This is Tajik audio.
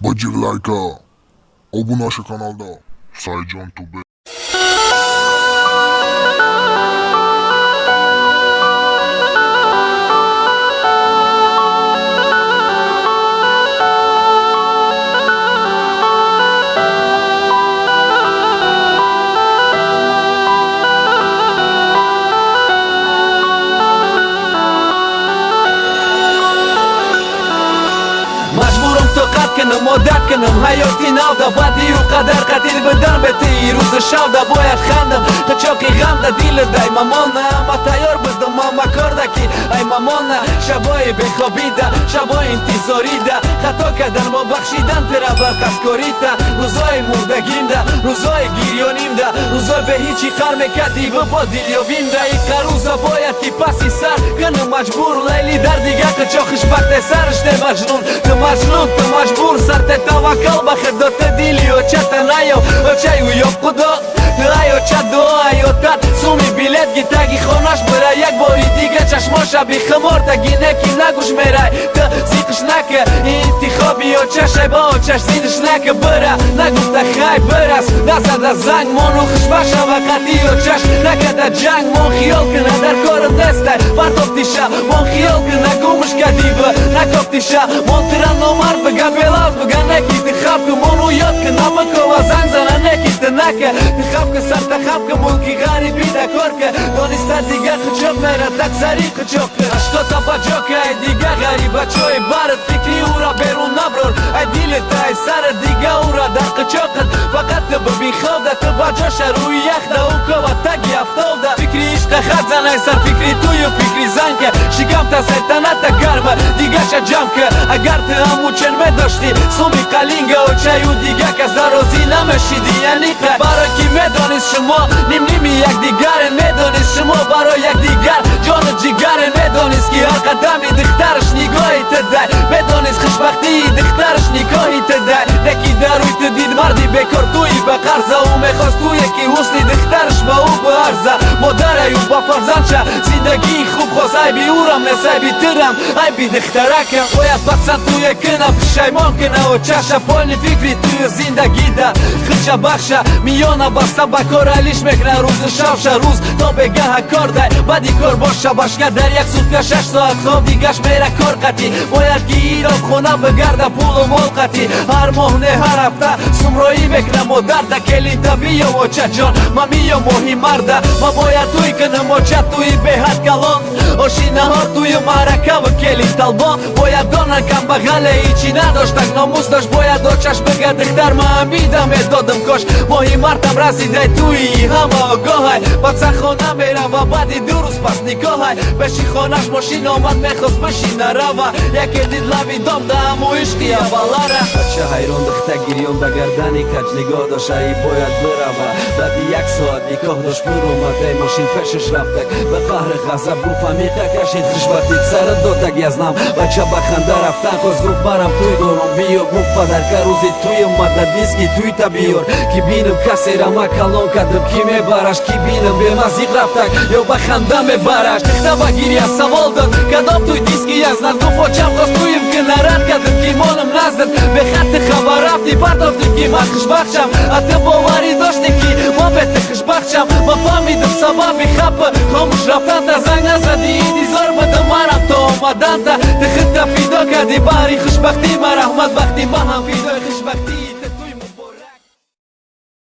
Баҷир лайка. Обуна ша каналда. Сайҷон Тубе. Кунам, одат кунам ҳаёти навда, бадию қадар қатил бидан бетии рӯзи шавда. Бояд хандам қичоқи ғамда, дили дай мамона. Ама тайёр будам, ама корда ки ай мамона. Шабои бехобида, шабои интизорида, хато кардан бо бахшидан тира бар қасдкорита. Рӯзои мурдагимда, рӯзои гирёнимда, рӯзои бе ҳичи қар мекардӣ бо дилёвимда. Иқа рӯза бояд ки паси сар кунам маҷбур. Лайли дар дига қичоқ хушбахте сараш не маҷнун. Ту маҷнун, ту маҷбур, сарте таваккал ба худо. Ту дили очата наёб, очаю ёб худо. Ту ай оча дуо аётат суми билет ги таги хонаш бира. Як бори дига чашмоша бихумор таги неки нагӯш мерай. Ту зиқш нака, интихоби очашай, ба очаш зидш нака. Бира нагуфта хай бирас, назада занг мону хушбаша ва қатъи очаш накада ҷанг. Мон хиёл кина дар корат нестай партофтиша, мон хиёл кина гумш кадива накофтиша. Мон тира номард бига, белавз бига, неки ты хаб ку. Мону ёд кина бикова, занг зана, неки ты нака. Ты хаб ку, сарта хаб ку, мулки ғариби да кор ка. Дониста дига қичоқ мера так сари қичоқ ка. Ашкота ба ҷо ка, ай дига ғарибачои барат. Фикри ӯра берун наброр ай дилета, ай сарат, дига ӯра дар қичоқат. Фақат ту бибин хобда, ту ба ҷоша рӯи яхда, ӯ кова таги афтовда. Фикри ишқа хат зан ай сар, фикри тую фикри занка. Шикамта сайтаната гарма, дигаша ҷамъ ка. Агар ту ҳамучен медоштӣ суми қалинга, очаю дига кас дарозӣ намешиди яниқа. Барои ки медонист шумо нимними якдигарен, медонист шумо барои якдигар ҷону ҷигарен. Медонист ки ҳар қадами духтараш нигоҳи ту дай, медонист хушбахтии духтараш никоҳи ту дай. Неки дар рӯи ту дид марди бекор туи ба қарза, ӯ мехост туе ки ҳусни духтараш ба ӯ баарза. Модараю ба фарзандша зиндагии хуб хост, айби ӯрам нест, айби тирам, айби духтаракам. Бояд пасанд туе кина, пушаймон кина очаша, полни фикри тую зиндагида худша бахша. Миёна баста ба кор алиш мекна рӯзу шавша, рӯз то бегаҳа кор дай, баъди кор боша башка. Дар як сутка 6 соат хоб, дигаш мера кор қатӣ. Бояд ки ироб хона бигарда пулу мол қатӣ. Ҳар моҳ не, ҳар ҳафта сумроӣ мекна модарда. Келинта биё, очаҷон, ман миё моҳи марда. Ман бояд туй кунам, оча, туи беҳад калон, оши наҳор тую маъракаву келин талбон. Бояд донанд камбағале ҳичи надоштак, номус дошт. Бояд очаш бига: духтар, ман бидам медодам кош. Моҳи мартам расидай, туи ҳама огоҳай. Паца хона мерава баъди 2 рӯз пас никоҳай. Пеши хонаш мошин омад, мехост бишина рава, яке дид лаби дом да ҳаму ишқи аввалара. Бача ҳайрон, духта гирён, ба гардани каҷ нигоҳ дошт, аи бояд бирава. Баъди як соат никоҳ дошт, биромадай мошин пешаш рафтак. Ба қаҳри ғазаб гуфт: амиқа кашид, хушбахтит сарат додак язнам. Бача ба ханда рафтан хост, гуфт: марам туй дорум, биё. Гуфт падарка: рӯзи туй омада, диски туйта биёр, ки бинам касера ма калон кардам, ки мебараш, ки бинам бемазиқ рафтак ё ба ханда мебараш. Духта ба гиря савол дод: кадом туй, диски язнад? Гуфт: очам хост туим ки нарад кардам, ки монам наздад. Бехатти хабар рафтӣ, партофтӣ ки ман хушбахтшам, а ту боварӣ доштӣ ки ман бе ту хушбахтшам. Ман фаҳмидам сабаби хапа хомӯш рафтанта, занг назадӣ, интизор будам марам то омаданта. Ту худта фидо кардӣ баҳри хушбахтӣ ма, раҳмат, бахти ма ҳам фидои хушбахтӣ.